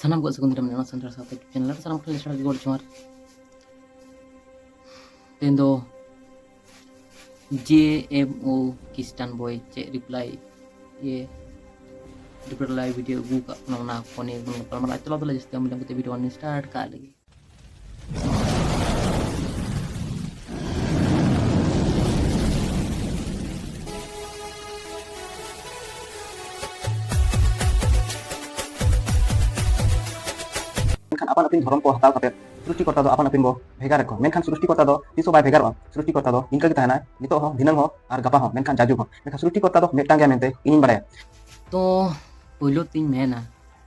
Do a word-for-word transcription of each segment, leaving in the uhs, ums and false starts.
ᱥᱟᱱᱟᱢ ᱠᱚ ᱥᱟᱹᱜᱩᱱ ᱫᱟᱨᱟᱢ ᱱᱚᱣᱟ ᱥᱟᱱᱛᱟᱲ ᱥᱟᱶᱛᱟ ᱪᱮᱱᱮᱞ ᱨᱮ᱾ ᱥᱟᱱᱟᱢ ᱠᱚ ᱞᱮᱥᱟᱲ ᱜᱮ ᱜᱚᱰ ᱡᱚᱦᱟᱨ᱾ ᱛᱮᱦᱮᱧ ᱫᱚ ᱡᱮ ᱮᱢ ᱳ ᱠᱷᱨᱤᱥᱴᱟᱱ ᱵᱚᱭ ᱪᱮᱫ ᱨᱤᱯᱞᱟᱭ ᱤᱭᱟᱹ ᱨᱤᱯᱞᱟᱭ ᱵᱷᱤᱰᱤᱭᱳ ᱟᱹᱜᱩ ᱠᱟᱜ ᱠᱟᱱᱟ, ᱚᱱᱟ ᱠᱚ ᱱᱤᱭᱮ ᱵᱚᱱ ᱜᱟᱯᱟᱞᱢᱟᱨᱟᱣ᱾ ᱪᱚᱞᱚ ᱛᱟᱦᱞᱮ ᱡᱟᱹᱥᱛᱤ ᱵᱟᱝ ᱵᱤᱞᱚᱢ ᱠᱟᱛᱮ ᱵᱷᱤᱰᱤᱭᱳ ᱵᱚᱱ ᱥᱴᱟᱨᱴ ᱠᱟᱜ ᱞᱮᱜᱮ᱾ ᱢᱮᱱᱠᱷᱟᱱ ᱟᱯᱟᱱ ᱟᱹᱯᱤᱱ ᱫᱷᱚᱨᱚᱢ ᱠᱚ ᱦᱟᱛᱟᱣ ᱠᱟᱛᱮ ᱥᱨᱤᱥᱴᱤᱠᱚᱨᱛᱟ ᱫᱚ ᱟᱯᱟᱱ ᱟᱹᱯᱤᱱ ᱵᱚ ᱵᱷᱮᱜᱟᱨᱮᱫ ᱠᱚᱣᱟ, ᱢᱮᱱᱠᱷᱟᱱ ᱥᱨᱤᱥᱴᱤᱠᱚᱨᱛᱟ ᱫᱚ ᱛᱤᱥ ᱦᱚᱸ ᱵᱟᱭ ᱵᱷᱮᱜᱟᱨᱚᱜᱼᱟ᱾ ᱥᱨᱤᱥᱴᱤᱠᱚᱨᱛᱟ ᱫᱚ ᱤᱱᱠᱟᱹ ᱜᱮ ᱛᱟᱦᱮᱱᱟ, ᱱᱤᱛᱚᱜ ᱦᱚᱸ, ᱫᱷᱤᱱᱟᱹᱝ ᱦᱚᱸ, ᱟᱨ ᱜᱟᱯᱟ ᱦᱚᱸ, ᱢᱮᱱᱠᱷᱟᱱ ᱡᱟᱭᱡᱩᱜᱽ ᱦᱚᱸ᱾ ᱢᱮᱱᱠᱷᱟᱱ ᱥᱨᱤᱥᱴᱤᱠᱚᱨᱛᱟ ᱫᱚ ᱢᱤᱫᱴᱟᱝ ᱜᱮᱭᱟ ᱢᱮᱱᱛᱮ ᱤᱧᱤᱧ ᱵᱟᱲᱟᱭᱟ᱾ ᱛᱚ ᱯᱳᱭᱞᱳ ᱛᱤᱧ ᱢᱮᱱᱟ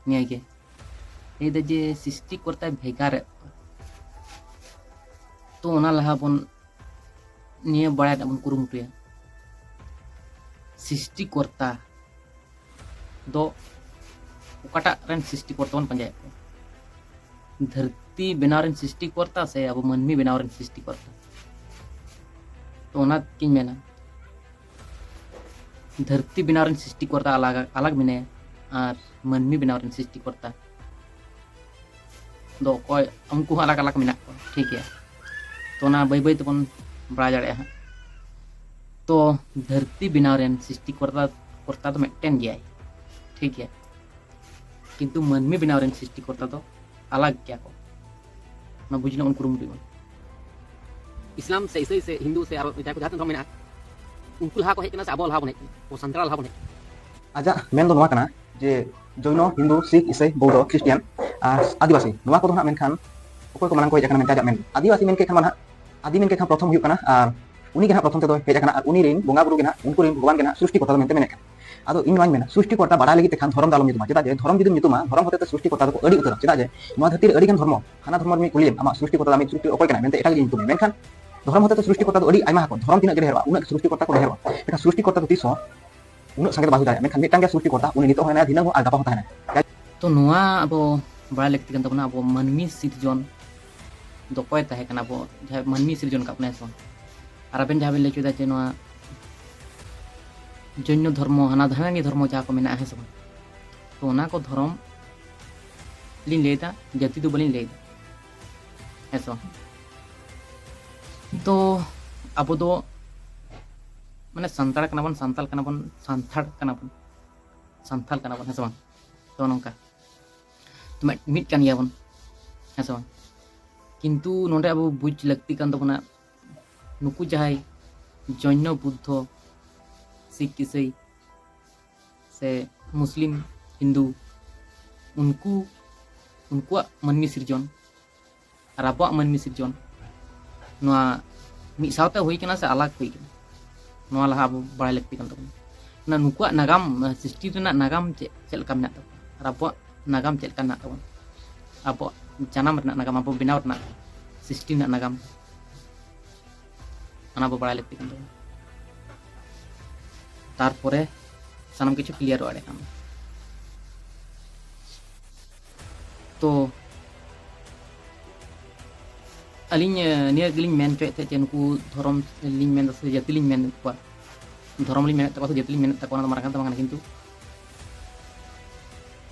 ᱱᱤᱭᱟᱹ ᱜᱮ, ᱞᱟᱹᱭᱫᱟ ᱡᱮ ᱥᱨᱤᱥᱴᱤᱠᱚᱨᱛᱟᱭ ᱵᱷᱮᱜᱟᱨᱮᱫ ᱠᱚᱣᱟ᱾ ᱛᱚ ᱚᱱᱟ ᱞᱟᱦᱟ ᱵᱚᱱ ᱱᱤᱭᱟᱹ ᱵᱟᱲᱟᱭ ᱨᱮᱱᱟᱜ ᱵᱚᱱ ᱠᱩᱨᱩᱢᱩᱴᱩᱭᱟ, ᱥᱨᱤᱥᱴᱤᱠᱚᱨᱛᱟ ᱫᱚ ᱚᱠᱟᱴᱟᱜ ᱨᱮᱱ ᱥᱨᱤᱥᱴᱤᱠᱚᱨᱛᱟ ᱵᱚᱱ ᱯᱟᱸᱡᱟᱭᱮᱫ ᱠᱚᱣᱟ? ᱫᱷᱟᱹᱨᱛᱤ ᱵᱮᱱᱟᱣ ᱨᱮᱱ ᱥᱨᱤᱥᱴᱤᱠᱚᱨᱛᱟ ᱥᱮ ᱟᱵᱚ ᱢᱟᱹᱱᱢᱤ ᱵᱮᱱᱟᱣ ᱨᱮᱱ ᱥᱨᱤᱥᱴᱤᱠᱚᱨᱛᱟ? ᱛᱚ ᱚᱱᱟ ᱜᱤᱧ ᱢᱮᱱᱟ, ᱫᱷᱟᱹᱨᱛᱤ ᱵᱮᱱᱟᱣ ᱨᱮᱱ ᱥᱨᱤᱥᱴᱤᱠᱚᱨᱛᱟ ᱟᱞᱟᱜᱽ, ᱟᱞᱟᱜᱽ ᱢᱮᱱᱟᱭᱟ, ᱟᱨ ᱢᱟᱹᱱᱢᱤ ᱵᱮᱱᱟᱣ ᱨᱮᱱ ᱥᱨᱤᱥᱴᱤᱠᱚᱨᱛᱟ ᱫᱚ ᱚᱠᱚᱭ, ᱩᱱᱠᱩ ᱦᱚᱸ ᱟᱞᱟᱜᱽ ᱟᱞᱟᱜᱽ ᱢᱮᱱᱟᱜ ᱠᱚᱣᱟ, ᱴᱷᱤᱠ ᱜᱮᱭᱟ᱾ ᱛᱚ ᱚᱱᱟ ᱵᱟᱹᱭ ᱵᱟᱹᱭ ᱛᱮᱵᱚᱱ ᱵᱟᱲᱟᱭ ᱫᱟᱲᱮᱭᱟᱜᱼᱟ ᱦᱟᱸᱜ᱾ ᱛᱚ ᱫᱷᱟᱹᱨᱛᱤ ᱵᱮᱱᱟᱣ ᱨᱮᱱ ᱥᱨᱤᱥᱴᱤᱠᱚᱨᱛᱟ, ᱠᱚᱨᱛᱟ ᱫᱚ ᱢᱤᱫᱴᱮᱱ ᱜᱮᱭᱟᱭ, ᱴᱷᱤᱠ ᱜᱮᱭᱟ, ᱠᱤᱱᱛᱩ ᱢᱟᱹᱱᱢᱤ ᱵᱮᱱᱟᱣ ᱨᱮᱱ ᱥᱨᱤᱥᱴᱤᱠᱚᱨᱛᱟ ᱫᱚ ᱟᱞᱟᱜᱽ ᱜᱮᱭᱟ ᱠᱚ᱾ ᱚᱱᱟ ᱵᱩᱡᱽ ᱨᱮᱱᱟᱜ ᱵᱚᱱ ᱠᱩᱨᱩᱢᱩᱴᱩᱭ ᱢᱟ᱾ ᱤᱥᱞᱟᱢ ᱥᱮ ᱤᱥᱟᱹᱭ ᱥᱮ ᱦᱤᱱᱫᱩ ᱥᱮ ᱟᱨᱚ ᱡᱟᱦᱟᱸᱭ ᱠᱚ ᱡᱟᱦᱟᱸ ᱛᱤᱱᱟᱹᱜ ᱫᱷᱚᱨᱚᱢ ᱢᱮᱱᱟᱜᱼᱟ, ᱩᱱᱠᱩ ᱞᱟᱦᱟ ᱠᱚ ᱦᱮᱡ ᱠᱟᱱᱟ ᱥᱮ ᱟᱵᱚ ᱞᱟᱦᱟ ᱵᱚᱱ ᱦᱮᱡ ᱠᱟᱱᱟ, ᱟᱵᱚ ᱥᱟᱱᱛᱟᱲ ᱞᱟᱦᱟ ᱵᱚᱱ ᱦᱮᱡ ᱠᱟᱱᱟ? ᱟᱡᱟᱜ ᱢᱮᱱ ᱫᱚ ᱱᱚᱣᱟ ᱠᱟᱱᱟ ᱡᱮ ᱡᱚᱭᱱᱚ, ᱦᱤᱱᱫᱩ, ᱥᱤᱠᱷ, ᱤᱥᱟᱹᱭ, ᱵᱳᱣᱫᱷᱚ, ᱠᱷᱨᱤᱥᱴᱤᱭᱟᱱ ᱟᱨ ᱟᱹᱫᱤᱵᱟᱹᱥᱤ, ᱱᱚᱣᱟ ᱠᱚᱫᱚ ᱦᱟᱸᱜ ᱢᱮᱱᱠᱷᱟᱱ ᱚᱠᱚᱭ ᱠᱚ ᱢᱟᱲᱟᱝ ᱠᱚ ᱦᱮᱡ ᱟᱠᱟᱱᱟ ᱢᱮᱱᱛᱮ ᱟᱡᱟᱜ ᱢᱮᱱ, ᱟᱹᱫᱤᱵᱟᱹᱥᱤ ᱢᱮᱱ ᱠᱮᱫ ᱠᱷᱟᱱ ᱢᱟ ᱱᱟᱦᱟᱜ, ᱟᱹᱫᱤ ᱢᱮᱱ ᱠᱮᱫ ᱠᱷᱟᱱ ᱯᱨᱚᱛᱷᱚᱢ ᱦᱩᱭᱩᱜ ᱠᱟᱱᱟ, ᱟᱨ ᱩᱱᱤ ᱜᱮ ᱱᱟᱦᱟᱜ ᱯᱨᱚᱛᱷᱚᱢ ᱛᱮᱫᱚᱭ ᱦᱮᱡ ᱟᱠᱟᱱᱟ, ᱟᱨ ᱩᱱᱤ ᱨᱮᱱ ᱵᱚᱸᱜᱟ ᱵᱩᱨᱩ ᱜᱮ ᱱᱟᱦᱟᱜ, ᱩᱱᱠᱩ ᱨᱮᱱ ᱵᱷᱚᱜᱚᱵᱟᱱ ᱜᱮ ᱱᱟᱦᱟᱜ ᱥᱨᱤᱥᱴᱤᱠᱚᱨᱛᱟ ᱫᱚ ᱢᱮᱱᱛᱮ ᱢᱮᱱᱮᱫ ᱠᱟᱱᱟ᱾ ᱟᱫᱚ ᱤᱧ ᱱᱚᱣᱟᱧ ᱢᱮᱱᱟ, ᱥᱨᱤᱥᱴᱤᱠᱚᱨᱛᱟ ᱵᱟᱲᱟᱭ ᱞᱟᱹᱜᱤᱫ ᱛᱮᱠᱷᱟᱱ ᱫᱷᱚᱨᱚᱢ ᱫᱚ ᱟᱞᱚᱢ ᱧᱩᱛᱩᱢᱟ᱾ ᱪᱮᱫᱟᱜ ᱡᱮ ᱫᱷᱚᱨᱚᱢ ᱡᱩᱫᱤᱢ ᱧᱩᱛᱩᱢᱟ, ᱫᱷᱚᱨᱚᱢ ᱦᱚᱛᱮᱛᱮ ᱥᱨᱤᱥᱴᱤᱠᱚᱨᱛᱟ ᱫᱚᱠᱚ ᱟᱹᱰᱤ ᱩᱛᱟᱹᱨᱟ᱾ ᱪᱮᱫᱟᱜ ᱡᱮ ᱱᱚᱣᱟ ᱫᱷᱟᱹᱨᱛᱤ ᱨᱮ ᱟᱹᱰᱤ ᱜᱟᱱ ᱫᱷᱚᱨᱢᱚ, ᱦᱟᱱᱟ ᱫᱷᱚᱨᱢᱚ ᱨᱤᱱᱤᱡ ᱠᱩᱞᱤᱭᱮᱢ, ᱟᱢᱟᱜ ᱥᱨᱤᱥᱴᱤᱠᱚᱨᱛᱟ ᱫᱚ, ᱟᱢᱤᱡ ᱥᱨᱤᱥᱴᱤ ᱚᱠᱚᱭ ᱠᱟᱱᱟᱭ ᱢᱮᱱᱛᱮ ᱮᱴᱟᱜ ᱜᱮ ᱧᱩᱛᱩᱢ ᱢᱮ᱾ ᱢᱮᱱᱠᱷᱟᱱ ᱫᱷᱚᱨᱚᱢ ᱦᱚᱛᱮᱛᱮ ᱥᱨᱤᱥᱴᱤᱠᱚᱨᱛᱟ ᱫᱚ ᱟᱹᱰᱤ ᱟᱭᱢᱟ ᱟᱠᱚ, ᱫᱷᱚᱨᱚᱢ ᱛᱤᱱᱟᱹᱜ ᱜᱮ ᱰᱷᱮᱨᱚᱜᱼᱟ, ᱩᱱᱟᱹᱜ ᱥᱨᱤᱥᱴᱤᱠᱚᱨᱛᱟ ᱠᱚ ᱰᱷᱮᱨᱚᱜᱼᱟ᱾ ᱢᱮᱱᱠᱷᱟᱱ ᱥᱨᱤᱥᱴᱤᱠᱚᱨᱛᱟ ᱫᱚ ᱛᱤᱥ ᱦᱚᱸ ᱩᱱᱟᱹᱜ ᱥᱟᱸᱜᱮ ᱫᱚ ᱵᱟᱭ ᱦᱩᱭ ᱫᱟᱲᱮᱭᱟᱜᱼᱟ᱾ ᱢᱮᱱᱠᱷᱟᱱ ᱢᱤᱫᱴᱟᱝ ᱜᱮ ᱥᱨᱤᱥᱴᱤᱠᱚᱨᱛᱟ, ᱩᱱᱤ ᱱᱤᱛᱚᱜ ᱦᱚᱸ ᱦᱮᱱᱟᱭᱟ, ᱫᱷᱤᱱᱟᱹᱝ ᱦᱚᱸ ᱟᱨ ᱜᱟᱯᱟ ᱦᱚᱸ ᱛᱟᱦᱮᱱᱟᱭ᱾ ᱛᱚ ᱱᱚᱣᱟ ᱟᱵᱚ ᱵᱟᱲᱟᱭ ᱞᱟᱹᱠᱛᱤ ᱠᱟᱱ ᱛᱟᱵᱚᱱᱟ, ᱟᱵᱚ ᱢᱟᱹᱱᱢᱤ ᱥᱤᱨᱡᱚᱱ ᱫᱚ ᱚᱠᱚᱭ ᱛᱟᱦᱮᱸ ᱠᱟᱱᱟ? ᱟᱵᱚ ᱡᱟᱦᱟᱸᱭ ᱢᱟᱹᱱᱢᱤ ᱥᱤᱨᱡᱚᱱ ᱟᱠᱟᱫ ᱵᱚᱱᱟᱭ ᱥᱮ ᱵᱟᱝ? ᱟᱨ ᱟᱵᱮᱱ ᱡᱟᱦᱟᱸ ᱵᱮᱱ ᱞᱟᱹᱭ ᱦᱚᱪᱚᱭᱮᱫᱟ ᱡᱮ ᱱᱚᱣᱟ ᱡᱚᱭᱱᱚ ᱫᱷᱚᱨᱢᱚ, ᱦᱟᱱᱟ ᱫᱷᱟᱨᱮ ᱜᱮ ᱫᱷᱚᱨᱢᱚ ᱡᱟᱦᱟᱸ ᱠᱚ ᱢᱮᱱᱟᱜᱼᱟ, ᱦᱮᱸ ᱥᱮ ᱵᱟᱝ? ᱛᱚ ᱚᱱᱟ ᱠᱚ ᱫᱷᱚᱨᱚᱢ ᱞᱤᱧ ᱞᱟᱹᱭᱫᱟ, ᱡᱟᱹᱛᱤ ᱫᱚ ᱵᱟᱹᱞᱤᱧ ᱞᱟᱹᱭᱫᱟ, ᱦᱮᱸ ᱥᱮ ᱵᱟᱝ? ᱛᱚ ᱟᱵᱚ ᱫᱚ ᱢᱟᱱᱮ ᱥᱟᱱᱛᱟᱲ ᱠᱟᱱᱟ ᱵᱚᱱ, ᱥᱟᱱᱛᱟᱲ ᱠᱟᱱᱟ ᱵᱚᱱ, ᱥᱟᱱᱛᱟᱲ ᱠᱟᱱᱟ ᱵᱚᱱ, ᱥᱟᱱᱛᱟᱲ ᱠᱟᱱᱟ ᱵᱚᱱ, ᱦᱮᱸ ᱥᱮ ᱵᱟᱝ? ᱛᱚ ᱱᱚᱝᱠᱟ ᱛᱚ ᱢᱤᱫ, ᱢᱤᱫ ᱠᱟᱱ ᱜᱮᱭᱟ ᱵᱚᱱ, ᱦᱮᱸ ᱥᱮ ᱵᱟᱝ? ᱠᱤᱱᱛᱩ ᱱᱚᱰᱮ ᱟᱵᱚ ᱵᱩᱡᱽ ᱞᱟᱹᱠᱛᱤ ᱠᱟᱱ ᱛᱟᱵᱚᱱᱟ, ᱱᱩᱠᱩ ᱡᱟᱦᱟᱸᱭ ᱡᱚᱭᱱᱚ, ᱵᱩᱫᱽᱫᱷᱚ, ᱥᱤᱠᱷ, ᱤᱥᱟᱹᱭ ᱥᱮ ᱢᱩᱥᱞᱤᱢ, ᱦᱤᱱᱫᱩ, ᱩᱱᱠᱩ, ᱩᱱᱠᱩᱣᱟᱜ ᱢᱟᱹᱱᱢᱤ ᱥᱤᱨᱡᱚᱱ ᱟᱨ ᱟᱵᱚᱣᱟᱜ ᱢᱟᱹᱱᱢᱤ ᱥᱤᱨᱡᱚᱱ, ᱱᱚᱣᱟ ᱢᱤᱫ ᱥᱟᱶᱛᱮ ᱦᱩᱭ ᱠᱟᱱᱟ ᱥᱮ ᱟᱞᱟᱜᱽ ᱦᱩᱭ ᱠᱟᱱᱟ, ᱱᱚᱣᱟ ᱞᱟᱦᱟ ᱟᱵᱚ ᱵᱟᱲᱟᱭ ᱞᱟᱹᱠᱛᱤ ᱠᱟᱱ ᱛᱟᱵᱚᱱᱟ᱾ ᱚᱱᱟ ᱱᱩᱠᱩᱣᱟᱜ ᱱᱟᱜᱟᱢ, ᱥᱨᱤᱥᱴᱤ ᱨᱮᱱᱟᱜ ᱱᱟᱜᱟᱢ ᱪᱮᱫ, ᱪᱮᱫ ᱞᱮᱠᱟ ᱢᱮᱱᱟᱜ ᱛᱟᱵᱚᱱᱟ ᱟᱨ ᱟᱵᱚᱣᱟᱜ ᱱᱟᱜᱟᱢ ᱪᱮᱫ ᱞᱮᱠᱟ ᱢᱮᱱᱟᱜ ᱛᱟᱵᱚᱱᱟ, ᱟᱵᱚᱣᱟᱜ ᱡᱟᱱᱟᱢ ᱨᱮᱱᱟᱜ ᱱᱟᱜᱟᱢ, ᱟᱵᱚ ᱵᱮᱱᱟᱣ ᱨᱮᱱᱟᱜ, ᱥᱨᱤᱥᱴᱤ ᱨᱮᱱᱟᱜ ᱱᱟᱜᱟᱢ, ᱚᱱᱟ ᱵᱚ ᱵᱟᱲᱟᱭ ᱞᱟᱹᱠᱛᱤ ᱠᱟᱱ ᱛᱟᱵᱚᱱᱟ᱾ ᱛᱟᱨᱯᱚᱨᱮ ᱥᱟᱱᱟᱢ ᱠᱤᱪᱷᱩ ᱠᱞᱤᱭᱟᱨᱚᱜᱼᱟ ᱮᱸᱰᱮᱠᱷᱟᱱ᱾ ᱛᱚ ᱟᱹᱞᱤᱧ, ᱮ, ᱱᱤᱭᱟᱹ ᱜᱮᱞᱤᱧ ᱢᱮᱱ ᱦᱚᱪᱚᱭᱮᱫ ᱛᱟᱦᱮᱸᱫ ᱡᱮ ᱱᱩᱠᱩ ᱫᱷᱚᱨᱚᱢ ᱞᱤᱧ ᱢᱮᱱ ᱮᱫᱟ ᱥᱮ ᱡᱟᱹᱛᱤ ᱞᱤᱧ ᱢᱮᱱ ᱠᱚᱣᱟ, ᱫᱷᱚᱨᱚᱢ ᱞᱤᱧ ᱢᱮᱱᱮᱫ ᱛᱟᱠᱚᱣᱟ ᱥᱮ ᱡᱟᱹᱛᱤ ᱞᱤᱧ ᱢᱮᱱᱮᱫ ᱛᱟᱠᱚᱣᱟ, ᱚᱱᱟ ᱫᱚ ᱢᱟᱨᱟᱝ ᱠᱟᱛᱷᱟ ᱵᱟᱝ ᱠᱟᱱᱟ, ᱠᱤᱱᱛᱩ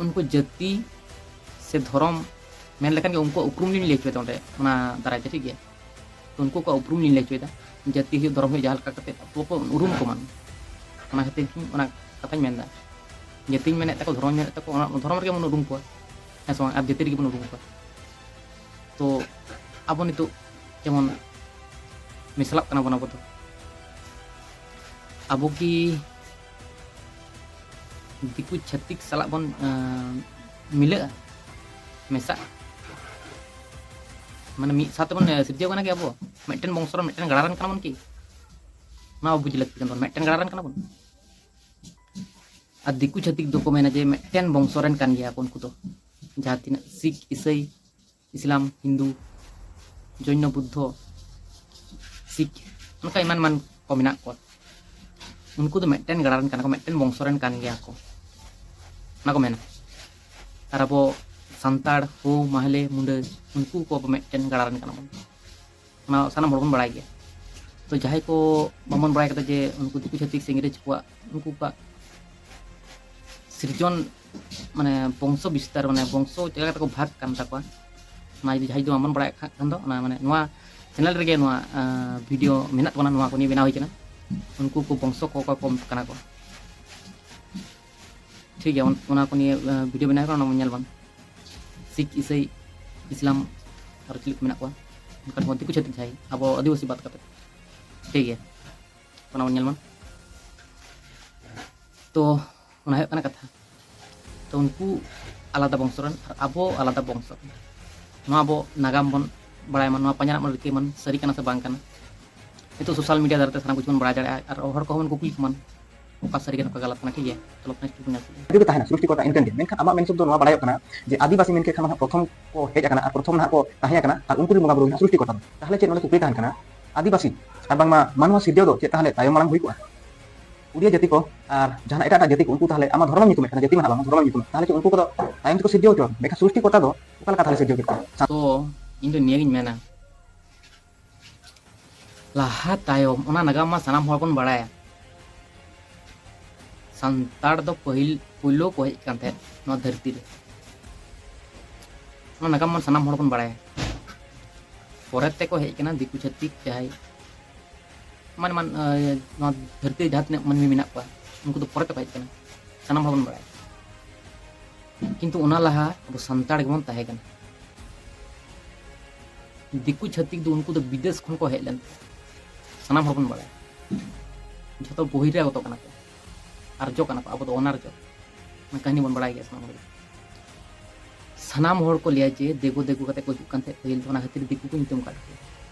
ᱩᱱᱠᱩ ᱡᱟᱹᱛᱤ ᱥᱮ ᱫᱷᱚᱨᱚᱢ ᱢᱮᱱ ᱞᱮᱠᱷᱟᱱ ᱜᱮ ᱩᱱᱠᱩᱣᱟᱜ ᱩᱯᱨᱩᱢ ᱞᱤᱧ ᱞᱟᱹᱭ ᱦᱚᱪᱚᱭᱮᱫᱟ ᱚᱸᱰᱮ, ᱚᱱᱟ ᱫᱟᱨᱟᱭ ᱛᱮ, ᱴᱷᱤᱠ ᱜᱮᱭᱟ? ᱛᱚ ᱩᱱᱠᱩ ᱠᱚᱣᱟᱜ ᱩᱯᱨᱩᱢ ᱞᱤᱧ ᱞᱟᱹᱭ ᱦᱚᱪᱚᱭᱮᱫᱟ, ᱡᱟᱹᱛᱤ ᱦᱩᱭᱩᱜ, ᱫᱷᱚᱨᱚᱢ ᱦᱩᱭᱩᱜ, ᱡᱟᱦᱟᱸ ᱞᱮᱠᱟ ᱠᱟᱛᱮ ᱟᱵᱚ ᱠᱚ ᱩᱨᱩᱢ ᱠᱚᱢᱟ, ᱚᱱᱟ ᱠᱷᱟᱹᱛᱤᱨ ᱤᱧ ᱚᱱᱟ ᱠᱟᱛᱷᱟᱧ ᱢᱮᱱᱫᱟ᱾ ᱡᱟᱹᱛᱤᱧ ᱢᱮᱱᱮᱫ ᱛᱟᱠᱚ, ᱫᱷᱚᱨᱚᱢᱤᱧ ᱢᱮᱱᱮᱫ ᱛᱟᱠᱚ, ᱚᱱᱟ ᱫᱷᱚᱨᱚᱢ ᱨᱮᱜᱮ ᱵᱚᱱ ᱩᱨᱩᱢ ᱠᱚᱣᱟ, ᱦᱮᱸ ᱥᱮ ᱵᱟᱝ? ᱟᱨ ᱡᱟᱹᱛᱤ ᱨᱮᱜᱮ ᱵᱚᱱ ᱩᱨᱩᱢ ᱠᱚᱣᱟ᱾ ᱛᱚ ᱟᱵᱚ ᱱᱤᱛᱚᱜ ᱡᱮᱢᱚᱱ ᱢᱮᱥᱟᱞᱚᱜ ᱠᱟᱱᱟ ᱵᱚᱱ, ᱟᱵᱚ ᱫᱚ, ᱟᱵᱚ ᱠᱤ ᱫᱤᱠᱩ ᱪᱷᱟᱹᱛᱤᱠ ᱥᱟᱞᱟᱜ ᱵᱚᱱ, ᱟᱸ, ᱢᱤᱞᱟᱹᱜᱼᱟ, ᱢᱮᱥᱟᱜᱼᱟ? ᱢᱟᱱᱮ ᱢᱤᱫ ᱥᱟᱶ ᱛᱮᱵᱚᱱ, ᱟᱸ, ᱥᱤᱨᱡᱟᱹᱣ ᱠᱟᱱᱟ ᱠᱤ ᱟᱵᱚ? ᱢᱤᱫᱴᱮᱱ ᱵᱚᱝᱥᱚ ᱨᱮᱱ, ᱢᱤᱫᱴᱮᱱ ᱜᱟᱲᱟ ᱨᱮᱱ ᱠᱟᱱᱟ ᱵᱚᱱ ᱠᱤ? ᱚᱱᱟ ᱵᱩᱡᱽ ᱞᱟᱹᱠᱛᱤ ᱠᱟᱱ ᱛᱟᱵᱚᱱᱟ, ᱢᱤᱫᱴᱮᱱ ᱜᱟᱲᱟ ᱨᱮᱱ ᱠᱟᱱᱟ ᱵᱚᱱ᱾ ᱟᱨ ᱫᱤᱠᱩ ᱪᱷᱟᱹᱛᱤᱠ ᱫᱚᱠᱚ ᱢᱮᱱᱟ ᱡᱮ ᱢᱤᱫᱴᱮᱱ ᱵᱚᱝᱥᱚ ᱨᱮᱱ ᱠᱟᱱ ᱜᱮᱭᱟ ᱠᱚ ᱩᱱᱠᱩ ᱫᱚ, ᱡᱟᱦᱟᱸ ᱛᱤᱱᱟᱹᱜ ᱥᱤᱠᱷ, ᱤᱥᱟᱹᱭ, ᱤᱥᱞᱟᱢ, ᱦᱤᱱᱫᱩ, ᱡᱚᱭᱱᱚ, ᱵᱩᱫᱽᱫᱷᱚ, ᱥᱤᱠᱷ, ᱚᱱᱠᱟ ᱮᱢᱟᱱ ᱮᱢᱟᱱ ᱠᱚ ᱢᱮᱱᱟᱜ ᱠᱚᱣᱟ, ᱩᱱᱠᱩ ᱫᱚ ᱢᱤᱫᱴᱮᱱ ᱜᱟᱲᱟ ᱨᱮᱱ ᱠᱟᱱᱟ ᱠᱚ, ᱢᱤᱫᱴᱮᱱ ᱵᱚᱝᱥᱚ ᱨᱮᱱ ᱠᱟᱱ ᱜᱮᱭᱟ ᱠᱚ, ᱚᱱᱟ ᱠᱚ ᱢᱮᱱᱟ᱾ ᱟᱨ ᱟᱵᱚ ᱥᱟᱱᱛᱟᱲ, ᱦᱳ, ᱢᱟᱦᱞᱮ, ᱢᱩᱸᱰᱟᱹ, ᱩᱱᱠᱩ ᱠᱚ ᱢᱤᱫᱴᱮᱱ ᱜᱟᱲᱟ ᱨᱮᱱ ᱠᱟᱱᱟ ᱵᱚᱱ, ᱚᱱᱟ ᱥᱟᱱᱟᱢ ᱦᱚᱲ ᱵᱚᱱ ᱵᱟᱲᱟᱭ ᱜᱮᱭᱟ᱾ ᱛᱚ ᱡᱟᱦᱟᱸᱭ ᱠᱚ ᱵᱟᱵᱚᱱ ᱵᱟᱲᱟᱭ ᱠᱟᱫᱟ ᱡᱮ ᱩᱱᱠᱩ ᱫᱤᱠᱩ ᱪᱷᱟᱹᱛᱤᱠ ᱥᱮ ᱤᱝᱨᱮᱡᱽ ᱠᱚᱣᱟᱜ, ᱩᱱᱠᱩ ᱠᱚᱣᱟᱜ ᱥᱤᱨᱡᱚᱱ, ᱢᱟᱱᱮ ᱵᱚᱝᱥᱚ ᱵᱤᱥᱛᱟᱨ, ᱢᱟᱱᱮ ᱵᱚᱝᱥᱚ ᱪᱮᱫ ᱞᱮᱠᱟ ᱠᱟᱛᱮ ᱠᱚ ᱵᱷᱟᱜᱽ ᱠᱟᱱ ᱛᱟᱠᱚᱣᱟ, ᱚᱱᱟ ᱡᱩᱫᱤ ᱡᱟᱦᱟᱸᱭ ᱡᱩᱫᱤ ᱵᱟᱵᱚᱱ ᱵᱟᱲᱟᱭ ᱠᱷᱟᱱ ᱫᱚ, ᱚᱱᱟ ᱢᱟᱱᱮ ᱱᱚᱣᱟ ᱪᱮᱱᱮᱞ ᱨᱮᱜᱮ ᱱᱚᱣᱟ ᱵᱷᱤᱰᱤᱭᱳ ᱢᱮᱱᱟᱜ ᱛᱟᱵᱚᱱᱟ, ᱱᱚᱣᱟ ᱠᱚ ᱱᱤᱭᱮ ᱵᱮᱱᱟᱣ ᱦᱩᱭ ᱠᱟᱱᱟ, ᱩᱱᱠᱩ ᱠᱚ ᱵᱚᱝᱥᱚ ᱠᱚ ᱚᱠᱚᱭ ᱠᱚ ᱠᱟᱱᱟ ᱠᱚ, ᱴᱷᱤᱠ ᱜᱮᱭᱟ᱾ ᱚᱱ- ᱚᱱᱟ ᱠᱚ ᱱᱤᱭᱮ ᱵᱷᱤᱰᱤᱭᱳ ᱵᱮᱱᱟᱣ ᱦᱩᱭ ᱠᱟᱱᱟ, ᱚᱱᱟ ᱵᱚᱱ ᱧᱮᱞ ᱵᱚᱱ᱾ ᱥᱤᱠᱷ, ᱤᱥᱟᱹᱭ, ᱤᱥᱞᱟᱢ, ᱟᱨ ᱪᱤᱞᱤ ᱠᱚ ᱢᱮᱱᱟᱜ ᱠᱚᱣᱟ, ᱚᱱᱠᱟᱱ ᱠᱚ ᱫᱤᱠᱩ ᱪᱷᱟᱹᱛᱤᱠ ᱡᱟᱦᱟᱸᱭ ᱟᱵᱚ ᱟᱹᱫᱤᱵᱟᱹᱥᱤ ᱵᱟᱫ ᱠᱟᱛᱮ, ᱴᱷᱤᱠ ᱜᱮᱭᱟ, ᱚᱱᱟ ᱵᱚᱱ ᱧᱮᱞ ᱢᱟ᱾ ᱛᱚ ᱚᱱᱟ ᱦᱩᱭᱩᱜ ᱠᱟᱱᱟ ᱠᱟᱛᱷᱟ᱾ ᱛᱚ ᱩᱱᱠᱩ ᱟᱞᱟᱫᱟ ᱵᱚᱝᱥᱚ ᱨᱮᱱ ᱟᱨ ᱟᱵᱚ ᱟᱞᱟᱫᱟ ᱵᱚᱝᱥᱚ ᱨᱮᱱ, ᱱᱚᱣᱟ ᱟᱵᱚ ᱱᱟᱜᱟᱢ ᱵᱚᱱ ᱵᱟᱲᱟᱭ ᱢᱟ, ᱱᱚᱣᱟ ᱯᱟᱸᱡᱟ ᱨᱮᱱᱟᱜ ᱵᱚᱱ ᱨᱤᱠᱟᱹᱭ ᱢᱟ, ᱥᱟᱹᱨᱤ ᱠᱟᱱᱟ ᱥᱮ ᱵᱟᱝ ᱠᱟᱱᱟ᱾ ᱱᱤᱛᱚᱜ ᱥᱳᱥᱟᱞ ᱢᱤᱰᱤᱭᱟ ᱫᱟᱨᱟᱭ ᱛᱮ ᱥᱟᱱᱟᱢ ᱠᱤᱪᱷᱩ ᱵᱚᱱ ᱵᱟᱲᱟᱭ ᱫᱟᱲᱮᱭᱟᱜᱼᱟ ᱟᱨ ᱦᱚᱲ ᱠᱚᱦᱚᱸ ᱵᱚᱱ ᱠᱩᱠᱞᱤ ᱠᱚᱢᱟ ᱚᱠᱟ ᱥᱟᱹᱨᱤ ᱠᱟᱱᱟ, ᱚᱠᱟ ᱜᱟᱞᱟᱛ ᱠᱟᱱᱟ, ᱴᱷᱤᱠ ᱜᱮᱭᱟ? ᱪᱚᱞᱚ next ᱵᱚᱱ ᱧᱮᱞ ᱠᱚᱣᱟ᱾ ᱡᱩᱫᱤ ᱛᱟᱦᱮᱱᱟ ᱥᱨᱤᱥᱴᱤᱠᱚᱨᱛᱟ ᱤᱱᱴᱮᱱᱰᱮᱰ, ᱢᱮᱱᱠᱷᱟᱱ ᱟᱢᱟᱜ ᱢᱮᱱ ᱥᱚᱵᱫᱚ ᱱᱚᱣᱟ ᱵᱟᱲᱟᱭᱚᱜ ᱠᱟᱱᱟ ᱡᱮ ᱟᱹᱫᱤᱵᱟᱹᱥᱤ ᱢᱮᱱ ᱠᱮᱫ ᱠᱷᱟᱱ ᱱᱟᱦᱟᱜ ᱯᱨᱚᱛᱷᱚᱢ ᱠᱚ ᱦᱮᱡ ᱟᱠᱟᱱᱟ ᱟᱨ ᱯᱨᱚᱛᱷᱚᱢ ᱱᱟᱦᱟᱜ ᱠᱚ ᱛᱟᱦᱮᱸ ᱟᱠᱟᱱᱟ ᱟᱨ ᱩᱱᱠᱩ ᱨᱮᱱ ᱵᱚᱸᱜᱟ ᱵᱩᱨᱩ ᱜᱮ ᱱᱟᱦᱟᱜ ᱥᱨᱤᱥᱴᱤᱠᱚᱨᱛᱟ ᱫᱚ᱾ ᱛᱟᱦᱚᱞᱮ ᱪᱮᱫ ᱱᱚᱰᱮ ᱠᱩᱠᱞᱤ ᱛᱟᱦᱮᱱ ᱠᱟᱱᱟ, ᱟᱹᱫᱤᱵᱟᱹᱥᱤ ᱟᱨ ᱵᱟᱝᱢᱟ ᱢᱟᱱᱣᱟ ᱥᱤᱨᱡᱟᱹᱣ ᱫᱚ ᱪᱮᱫ ᱛᱟᱦᱚᱞᱮ ᱛᱟᱭᱚᱢ ᱢᱟᱲᱟᱝ ᱦᱩᱭ ᱠᱚᱜᱼᱟ? ᱩᱲᱤᱭᱟ ᱡᱟᱹᱛᱤ ᱠᱚ ᱟᱨ ᱡᱟᱦᱟᱱᱟᱜ ᱮᱴᱟᱜ ᱮᱴᱟᱜ ᱡᱟᱹᱛᱤ ᱠᱚ, ᱩᱱᱠᱩ ᱛᱟᱦᱚᱞᱮ ᱟᱢᱟᱜ ᱫᱷᱚᱨᱚᱢ ᱧᱩᱛᱩᱢ ᱢᱮᱱᱟᱜ ᱠᱟᱱᱟ, ᱡᱟᱹᱛᱤ ᱢᱟ ᱱᱟᱦᱟᱜ ᱵᱟᱝ, ᱫᱷᱚᱨᱚᱢ ᱧᱩᱛᱩᱢ, ᱛᱟᱦᱚᱞᱮ ᱪᱮᱫ ᱩᱱᱠᱩ ᱠᱚᱫᱚ ᱛᱟᱭᱚᱢ ᱛᱮᱠᱚ ᱥᱤᱨᱡᱟᱹᱣ ᱦᱚᱪᱚ ᱟᱠᱟᱱᱟ? ᱢᱮᱱᱠᱷᱟᱱ ᱥᱨᱤᱥᱴᱤᱠᱚᱨᱛᱟ ᱫᱚ ᱚᱠᱟ ᱞᱮᱠᱟ ᱛᱟᱦᱚᱞᱮ ᱥᱤᱨᱡᱟᱹᱣ ᱠᱮᱫ ᱠᱚᱣᱟ? ᱛᱚ ᱤᱧ ᱫᱚ ᱱᱤᱭᱟᱹᱜᱤᱧ ᱢᱮᱱᱟ, ᱞᱟᱦᱟ ᱛᱟᱭᱚᱢ ᱚᱱᱟ ᱱᱟᱜᱟᱢ ᱢᱟ ᱥᱟᱱᱟᱢ ᱦᱚᱲ ᱵᱚᱱ ᱵᱟᱲᱟᱭᱟ, ᱥᱟᱱᱛᱟᱲ ᱫᱚ ᱯᱟᱹᱦᱤᱞ ᱯᱳᱭᱞᱳ ᱠᱚ ᱦᱮᱡ ᱠᱟᱱ ᱛᱟᱦᱮᱸᱫ ᱱᱚᱣᱟ ᱫᱷᱟᱹᱨᱛᱤ ᱨᱮ᱾ ᱚᱱᱟ ᱱᱟᱜᱟᱢ ᱢᱟ ᱥᱟᱱᱟᱢ ᱦᱚᱲ ᱵᱚᱱ ᱵᱟᱲᱟᱭᱟ᱾ ᱯᱚᱨᱮ ᱛᱮᱠᱚ ᱦᱮᱡ ᱠᱟᱱᱟ ᱫᱤᱠᱩ ᱪᱷᱟᱹᱛᱤᱠ ᱡᱟᱦᱟᱸᱭ, ᱢᱟᱱᱮ ᱢᱟᱱ-, ᱮ, ᱱᱚᱣᱟ ᱫᱷᱟᱹᱨᱛᱤ ᱨᱮ ᱡᱟᱦᱟᱸ ᱛᱤᱱᱟᱹᱜ ᱢᱟᱹᱱᱢᱤ ᱢᱮᱱᱟᱜ ᱠᱚᱣᱟ, ᱩᱱᱠᱩ ᱫᱚ ᱯᱚᱨᱮ ᱛᱮᱠᱚ ᱦᱮᱡ ᱠᱟᱱᱟ, ᱥᱟᱱᱟᱢ ᱦᱚᱲ ᱵᱚᱱ ᱵᱟᱲᱟᱭᱟ᱾ ᱠᱤᱱᱛᱩ ᱚᱱᱟ ᱞᱟᱦᱟ ᱟᱵᱚ ᱥᱟᱱᱛᱟᱲ ᱜᱮᱵᱚᱱ ᱛᱟᱦᱮᱸ ᱠᱟᱱᱟ᱾ ᱫᱤᱠᱩ ᱪᱷᱟᱹᱛᱤᱠ ᱫᱚ ᱩᱱᱠᱩ ᱫᱚ ᱵᱤᱫᱮᱥ ᱠᱷᱚᱱ ᱠᱚ ᱦᱮᱡ ᱞᱮᱱ ᱛᱟᱦᱮᱸ, ᱥᱟᱱᱟᱢ ᱦᱚᱲ ᱵᱚᱱ ᱵᱟᱲᱟᱭᱟ᱾ ᱡᱷᱚᱛᱚ ᱵᱚᱦᱤᱨᱟᱜᱚᱛᱚ ᱠᱟᱱᱟ ᱠᱚ, ᱟᱨᱡᱚ ᱠᱟᱱᱟ ᱠᱚ, ᱟᱵᱚ ᱫᱚ ᱚᱱᱟᱨᱡᱚ᱾ ᱚᱱᱟ ᱠᱟᱹᱦᱱᱤ ᱵᱚᱱ ᱵᱟᱲᱟᱭ ᱜᱮᱭᱟ ᱥᱟᱱᱟᱢ ᱦᱚᱲ ᱜᱮ᱾ ᱥᱟᱱᱟᱢ ᱦᱚᱲ ᱠᱚ ᱞᱟᱹᱭᱟ ᱡᱮ ᱫᱮᱜᱳ ᱫᱮᱜᱳ ᱠᱟᱛᱮ ᱠᱚ ᱦᱤᱡᱩᱜ ᱠᱟᱱ ᱛᱟᱦᱮᱸᱫ ᱯᱟᱹᱦᱤᱞ ᱫᱚ, ᱚᱱᱟ ᱠᱷᱟᱹᱛᱤᱨ ᱫᱤᱠᱩ ᱠᱚ ᱧᱩᱛᱩᱢ ᱟᱠᱟᱫ ᱠᱚᱣᱟ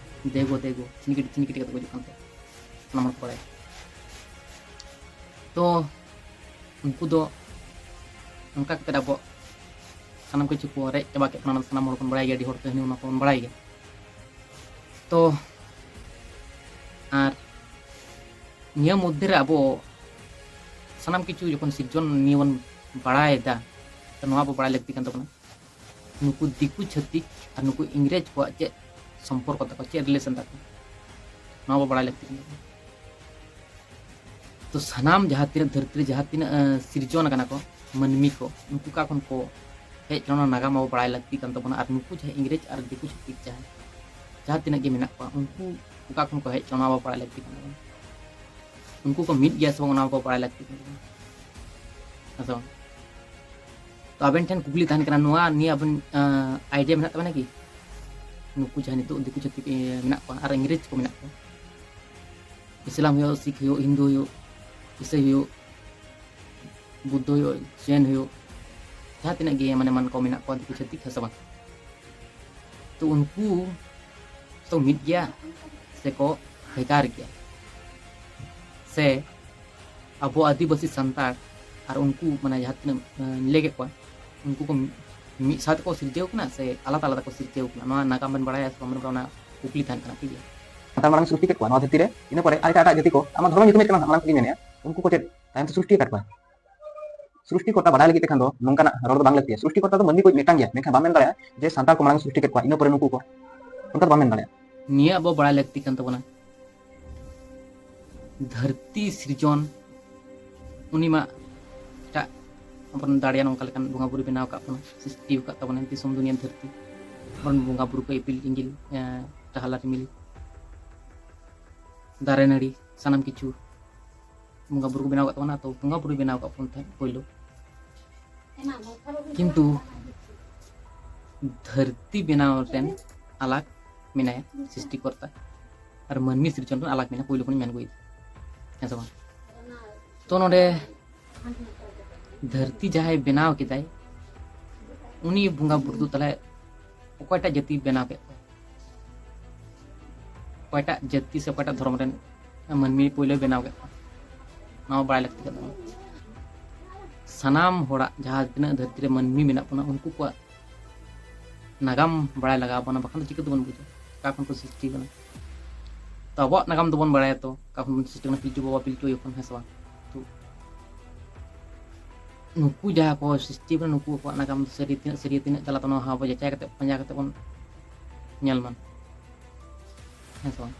ᱫᱮᱜᱳ ᱫᱮᱜᱳ, ᱪᱤᱱᱤᱠᱤᱴᱤ ᱪᱤᱱᱤᱠᱤᱴᱤ ᱠᱟᱛᱮ ᱠᱚ ᱦᱤᱡᱩᱜ ᱠᱟᱱ ᱛᱟᱦᱮᱸᱫ, ᱥᱟᱱᱟᱢ ᱦᱚᱲ ᱠᱚ ᱵᱟᱲᱟᱭᱟ᱾ ᱛᱚ ᱩᱱᱠᱩ ᱫᱚ ᱚᱱᱠᱟ ᱠᱟᱛᱮ ᱟᱵᱚ ᱥᱟᱱᱟᱢ ᱠᱤᱪᱷᱩ ᱠᱚ ᱨᱮᱡ ᱪᱟᱵᱟ ᱠᱮᱫ ᱵᱚᱱᱟ, ᱚᱱᱟ ᱫᱚ ᱥᱟᱱᱟᱢ ᱦᱚᱲ ᱵᱚᱱ ᱵᱟᱲᱟᱭ ᱜᱮᱭᱟ, ᱟᱹᱰᱤ ᱦᱚᱲ ᱠᱟᱹᱦᱱᱤ ᱚᱱᱟ ᱠᱚᱵᱚᱱ ᱵᱟᱲᱟᱭ ᱜᱮᱭᱟ᱾ ᱛᱚ ᱟᱨ ᱱᱤᱭᱟᱹ ᱢᱚᱫᱽᱫᱷᱮ ᱨᱮ ᱟᱵᱚ ᱥᱟᱱᱟᱢ ᱠᱤᱪᱷᱩ ᱡᱚᱠᱷᱚᱱ ᱥᱤᱨᱡᱚᱱ ᱱᱤᱭᱟᱹ ᱵᱚᱱ ᱵᱟᱲᱟᱭᱮᱫᱟ, ᱛᱚ ᱱᱚᱣᱟ ᱵᱚ ᱵᱟᱲᱟᱭ ᱞᱟᱹᱠᱛᱤ ᱠᱟᱱ ᱛᱟᱵᱚᱱᱟ, ᱱᱩᱠᱩ ᱫᱤᱠᱩ ᱪᱷᱟᱹᱛᱤᱠ ᱟᱨ ᱱᱩᱠᱩ ᱤᱝᱨᱮᱡᱽ ᱠᱚᱣᱟᱜ ᱪᱮᱫ ᱥᱚᱢᱯᱚᱨᱠᱚ ᱛᱟᱠᱚ, ᱪᱮᱫ ᱨᱤᱞᱮᱥᱚᱱ ᱛᱟᱠᱚ, ᱱᱚᱣᱟ ᱵᱚ ᱵᱟᱲᱟᱭ ᱞᱟᱹᱠᱛᱤ ᱠᱟᱱ ᱛᱟᱵᱚᱱᱟ᱾ ᱛᱚ ᱥᱟᱱᱟᱢ ᱡᱟᱦᱟᱸ ᱛᱤᱱᱟᱹᱜ ᱫᱷᱟᱹᱨᱛᱤ ᱨᱮ ᱡᱟᱦᱟᱸ ᱛᱤᱱᱟᱹᱜ, ᱮᱸ, ᱥᱤᱨᱡᱚᱱ ᱟᱠᱟᱱᱟ ᱠᱚ, ᱢᱟᱹᱱᱢᱤ ᱠᱚ, ᱩᱱᱠᱩ ᱚᱠᱟ ᱠᱷᱚᱱ ᱠᱚ ᱦᱮᱡ ᱞᱮᱱᱟ, ᱚᱱᱟ ᱱᱟᱜᱟᱢ ᱟᱵᱚ ᱵᱟᱲᱟᱭ ᱞᱟᱹᱠᱛᱤ ᱠᱟᱱ ᱛᱟᱵᱚᱱᱟ᱾ ᱟᱨ ᱱᱩᱠᱩ ᱡᱟᱦᱟᱸ ᱤᱝᱨᱮᱡᱽ ᱟᱨ ᱫᱤᱠᱩ ᱪᱷᱟᱹᱛᱤᱠ ᱡᱟᱦᱟᱸ, ᱡᱟᱦᱟᱸ ᱛᱤᱱᱟᱹᱜ ᱜᱮ ᱢᱮᱱᱟᱜ ᱠᱚᱣᱟ, ᱩᱱᱠᱩ ᱚᱠᱟ ᱠᱷᱚᱱ ᱠᱚ ᱦᱮᱡ ᱞᱮᱱᱟ, ᱚᱱᱟ ᱟᱵᱚ ᱵᱟᱲᱟᱭ ᱞᱟᱹᱠᱛᱤ ᱠᱟᱱ ᱛᱟᱵᱚᱱᱟ᱾ ᱩᱱᱠᱩ ᱠᱚ ᱢᱤᱫ ᱜᱮᱭᱟ ᱥᱮ ᱵᱟᱝ, ᱚᱱᱟ ᱟᱵᱚ ᱵᱟᱲᱟᱭ ᱞᱟᱹᱠᱛᱤ ᱠᱟᱱ ᱛᱟᱵᱚᱱᱟ᱾ ᱦᱮᱸ ᱥᱮ ᱵᱟᱝ? ᱛᱚ ᱟᱵᱮᱱ ᱴᱷᱮᱱ ᱠᱩᱠᱞᱤ ᱛᱟᱦᱮᱱ ᱠᱟᱱᱟ, ᱱᱚᱣᱟ ᱱᱤᱭᱮ ᱟᱵᱮᱱ, ᱟᱸ, idea ᱢᱮᱱᱟᱜ ᱛᱟᱵᱮᱱᱟ ᱠᱤ? ᱱᱩᱠᱩ ᱡᱟᱦᱟᱸ ᱱᱤᱛᱚᱜ ᱫᱤᱠᱩ ᱪᱷᱟᱹᱛᱤᱠ, ᱮ, ᱢᱮᱱᱟᱜ ᱠᱚᱣᱟ ᱟᱨ ᱤᱝᱨᱮᱡᱽ ᱠᱚ ᱢᱮᱱᱟᱜ ᱠᱚᱣᱟ, ᱤᱥᱞᱟᱢ ᱦᱩᱭᱩᱜ, ᱥᱤᱠᱷ ᱦᱩᱭᱩᱜ, ᱦᱤᱱᱫᱩ ᱦᱩᱭᱩᱜ, ᱤᱥᱟᱹᱭ ᱦᱩᱭᱩᱜ, ᱵᱩᱫᱽᱫᱷᱚ ᱦᱩᱭᱩᱜ, ᱡᱮᱱ ᱦᱩᱭᱩᱜ, ᱡᱟᱦᱟᱸ ᱛᱤᱱᱟᱹᱜ ᱜᱮ ᱢᱟᱱᱮ ᱢᱟᱱ ᱠᱚ ᱢᱮᱱᱟᱜ ᱠᱚᱣᱟ ᱫᱤᱠᱩ ᱪᱷᱟᱹᱛᱤᱠ, ᱦᱮᱸ ᱥᱮ ᱵᱟᱝ? ᱛᱚ ᱩᱱᱠᱩ ᱛᱚ ᱢᱤᱫ ᱜᱮᱭᱟ ᱥᱮᱠᱚ ᱵᱷᱮᱜᱟᱨ ᱜᱮᱭᱟ? ᱥᱮ ᱟᱵᱚ ᱟᱹᱫᱤᱵᱟᱹᱥᱤ ᱥᱟᱱᱛᱟᱲ ᱟᱨ ᱩᱱᱠᱩ, ᱢᱟᱱᱮ ᱡᱟᱦᱟᱸ ᱛᱤᱱᱟᱹᱜ, ᱮᱸ, ᱞᱟᱹᱭ ᱠᱮᱫ ᱠᱚᱣᱟ, ᱩᱱᱠᱩ ᱠᱚ ᱢᱤᱫ ᱥᱟᱶ ᱛᱮᱠᱚ ᱥᱤᱨᱡᱟᱹᱣ ᱠᱟᱱᱟ ᱥᱮ ᱟᱞᱟᱫᱟ ᱟᱞᱟᱫᱟ ᱠᱚ ᱥᱤᱨᱡᱟᱹᱣ ᱠᱟᱱᱟ? ᱱᱚᱣᱟ ᱱᱟᱜᱟᱢ ᱵᱮᱱ ᱵᱟᱲᱟᱭᱟ ᱥᱮ ᱵᱟᱵᱮᱱ ᱵᱟᱲᱟᱭᱟ, ᱚᱱᱟ ᱠᱩᱠᱞᱤ ᱛᱟᱦᱮᱱ ᱠᱟᱱᱟ, ᱴᱷᱤᱠ ᱜᱮᱭᱟ? ᱥᱟᱱᱛᱟᱲ ᱢᱟᱲᱟᱝ ᱥᱨᱤᱥᱴᱤ ᱠᱮᱫ ᱠᱚᱣᱟ ᱱᱚᱣᱟ ᱫᱷᱟᱹᱨᱛᱤ ᱨᱮ, ᱤᱱᱟᱹ ᱯᱚᱨᱮ ᱟᱨ ᱮᱴᱟᱜ ᱮᱴᱟᱜ ᱡᱟᱹᱛᱤ ᱠᱚ, ᱟᱢᱟᱜ ᱫᱷᱚᱨᱚᱢ ᱧᱩᱛᱩᱢ ᱦᱮᱡ ᱠᱟᱱᱟ, ᱢᱟᱲᱟᱝ ᱠᱷᱚᱱ ᱜᱮ ᱢᱮᱱᱮᱫᱼᱟ, ᱩᱱᱠᱩ ᱠᱚ ᱪᱮᱫ ᱛᱟᱭᱚᱢ ᱛᱮ ᱥᱨᱤᱥᱴᱤ ᱟᱠᱟᱫ ᱠᱚᱣᱟ? ᱥᱨᱤᱥᱴᱤ ᱠᱚᱨᱛᱟ ᱵᱟᱰᱟᱭ ᱞᱟᱹᱜᱤᱫ ᱛᱮ ᱠᱷᱟᱱ ᱫᱚ ᱱᱚᱝᱠᱟᱱᱟᱜ ᱨᱚᱲ ᱫᱚ ᱵᱟᱝ ᱞᱟᱹᱠᱛᱤᱭᱟ᱾ ᱥᱨᱤᱥᱴᱤ ᱠᱚᱨᱛᱟ ᱫᱚ ᱢᱟᱹᱱᱢᱤ ᱠᱚ ᱢᱤᱫᱴᱟᱝ ᱜᱮᱭᱟ, ᱢᱮᱱᱠᱷᱟᱱ ᱵᱟᱢ ᱢᱮᱱ ᱫᱟᱲᱮᱭᱟᱜᱼᱟ ᱡᱮ ᱥᱟᱱᱛᱟᱲ ᱠᱚ ᱢᱟᱲᱟᱝ ᱥᱨᱤᱥᱴᱤ ᱠᱮᱫ ᱠᱚᱣᱟ, ᱤᱱᱟᱹ ᱯᱚᱨᱮ ᱱᱩᱠᱩ ᱠᱚ᱾ ᱚᱱᱠᱟ ᱫᱚ ᱵᱟᱢ ᱢᱮᱱ ᱫᱟᱲᱮᱭᱟᱜᱼᱟ᱾ ᱱᱤᱭᱟᱹ ᱟᱵᱚ ᱵᱟᱲᱟᱭ ᱞᱟᱹᱠᱛᱤ ᱠᱟᱱ ᱛᱟᱵᱚᱱᱟ᱾ ᱫᱷᱟᱹᱨᱛᱤ ᱥᱤᱨᱡᱚᱱ, ᱩᱱᱤ ᱢᱟ ᱮᱴᱟᱜ ᱟᱵᱚᱨᱮᱱ ᱫᱟᱲᱮᱭᱟᱱ ᱚᱱᱠᱟ ᱞᱮᱠᱟᱱ ᱵᱚᱸᱜᱟ ᱵᱩᱨᱩ ᱵᱮᱱᱟᱣ ᱟᱠᱟᱫ ᱵᱚᱱᱟ, ᱥᱨᱤᱥᱴᱤ ᱟᱠᱟᱫ ᱛᱟᱵᱚᱱᱟ ᱫᱤᱥᱚᱢ ᱫᱩᱱᱤᱭᱟᱹ ᱫᱷᱟᱹᱨᱛᱤ, ᱟᱵᱚᱨᱮᱱ ᱵᱚᱸᱜᱟ ᱵᱩᱨᱩ ᱠᱚ, ᱤᱯᱤᱞ ᱮᱸᱜᱮᱞ, ᱮᱸ, ᱴᱟᱦᱞᱟ ᱨᱤᱢᱤᱞ, ᱫᱟᱨᱮ ᱱᱟᱹᱲᱤ, ᱥᱟᱱᱟᱢ ᱠᱤᱪᱷᱩ ᱵᱚᱸᱜᱟ ᱵᱩᱨᱩ ᱠᱚ ᱵᱮᱱᱟᱣ ᱟᱠᱟᱫ ᱛᱟᱵᱚᱱᱟ᱾ ᱛᱚ ᱵᱚᱸᱜᱟ ᱵᱩᱨᱩᱭ ᱵᱮᱱᱟᱣ ᱟᱠᱟᱫ ᱵᱚᱱ ᱛᱟᱦᱮᱸᱫ ᱯᱳᱭᱞᱳ, ᱠᱤᱱᱛᱩ ᱫᱷᱟᱹᱨᱛᱤ ᱵᱮᱱᱟᱣ ᱨᱮᱱ ᱟᱞᱟᱜᱽ ᱢᱮᱱᱟᱭᱟ ᱥᱨᱤᱥᱴᱤᱠᱚᱨᱛᱟ, ᱟᱨ ᱢᱟᱹᱱᱢᱤ ᱥᱤᱨᱡᱚᱱ ᱨᱮᱱ ᱟᱞᱟᱜᱽ ᱢᱮᱱᱟᱭᱟ, ᱯᱳᱭᱞᱳ ᱠᱷᱚᱱᱤᱧ ᱢᱮᱱ ᱟᱹᱜᱩᱭᱮᱫᱟ, ᱦᱮᱸ ᱥᱮ ᱵᱟᱝ? ᱛᱚ ᱱᱚᱰᱮ ᱫᱷᱟᱹᱨᱛᱤ ᱡᱟᱦᱟᱸᱭ ᱵᱮᱱᱟᱣ ᱠᱮᱫᱟᱭ, ᱩᱱᱤ ᱵᱚᱸᱜᱟ ᱵᱩᱨᱩ ᱫᱚ ᱛᱟᱦᱞᱮ ᱚᱠᱚᱭᱴᱟᱜ ᱡᱟᱹᱛᱤ ᱵᱮᱱᱟᱣ ᱠᱮᱫ ᱠᱚᱣᱟ? ᱚᱠᱚᱭᱴᱟᱜ ᱡᱟᱹᱛᱤ ᱥᱮ ᱚᱠᱚᱭᱴᱟᱜ ᱫᱷᱚᱨᱚᱢ ᱨᱮᱱ ᱢᱟᱹᱱᱢᱤ ᱯᱳᱭᱞᱳᱭ ᱵᱮᱱᱟᱣ ᱠᱮᱫ ᱠᱚᱣᱟ? ᱱᱚᱣᱟ ᱵᱟᱲᱟᱭ ᱞᱟᱹᱠᱛᱤ ᱠᱟᱱ ᱛᱟᱵᱚᱱᱟ᱾ ᱥᱟᱱᱟᱢ ᱦᱚᱲᱟᱜ, ᱡᱟᱦᱟᱸ ᱛᱤᱱᱟᱹᱜ ᱫᱷᱟᱹᱨᱛᱤ ᱨᱮ ᱢᱟᱹᱱᱢᱤ ᱢᱮᱱᱟᱜ ᱵᱚᱱᱟ, ᱩᱱᱠᱩ ᱠᱚᱣᱟᱜ ᱱᱟᱜᱟᱢ ᱵᱟᱲᱟᱭ ᱞᱟᱜᱟᱣ ᱵᱚᱱᱟ, ᱵᱟᱠᱷᱟᱱ ᱫᱚ ᱪᱤᱠᱟᱹ ᱛᱮᱵᱚᱱ ᱵᱩᱡᱟ ᱚᱠᱟ ᱠᱷᱚᱱ ᱠᱚ ᱥᱨᱤᱥᱴᱤ ᱠᱟᱱᱟ? ᱛᱚ ᱟᱵᱚᱣᱟᱜ ᱱᱟᱜᱟᱢ ᱫᱚᱵᱚᱱ ᱵᱟᱲᱟᱭᱟ, ᱛᱚ ᱚᱠᱟ ᱠᱷᱚᱱ ᱵᱚᱱ ᱥᱨᱤᱥᱴᱤ ᱠᱟᱱᱟ? ᱯᱤᱞᱪᱩ ᱵᱟᱵᱟ ᱯᱤᱞᱪᱩ ᱟᱭᱳ ᱠᱷᱚᱱ, ᱦᱮᱸ ᱥᱮ ᱵᱟᱝ? ᱛᱚ ᱱᱩᱠᱩ ᱡᱟᱦᱟᱸ ᱠᱚ ᱥᱨᱤᱥᱴᱤ ᱠᱟᱱᱟ, ᱱᱩᱠᱩ ᱠᱚᱣᱟᱜ ᱱᱟᱜᱟᱢ ᱫᱚ ᱥᱟᱹᱨᱤ ᱛᱤᱱᱟᱹᱜ ᱥᱟᱹᱨᱤᱭᱟ, ᱛᱤᱱᱟᱹᱜ ᱪᱟᱞᱟᱜ ᱛᱟᱵᱚᱱᱟ, ᱟᱵᱚ ᱡᱟᱪᱟᱭ ᱠᱟᱛᱮ, ᱯᱟᱸᱡᱟ ᱠᱟᱛᱮ ᱵᱚᱱ ᱧᱮᱞ ᱢᱟ, ᱦᱮᱸ ᱥᱮ ᱵᱟᱝ?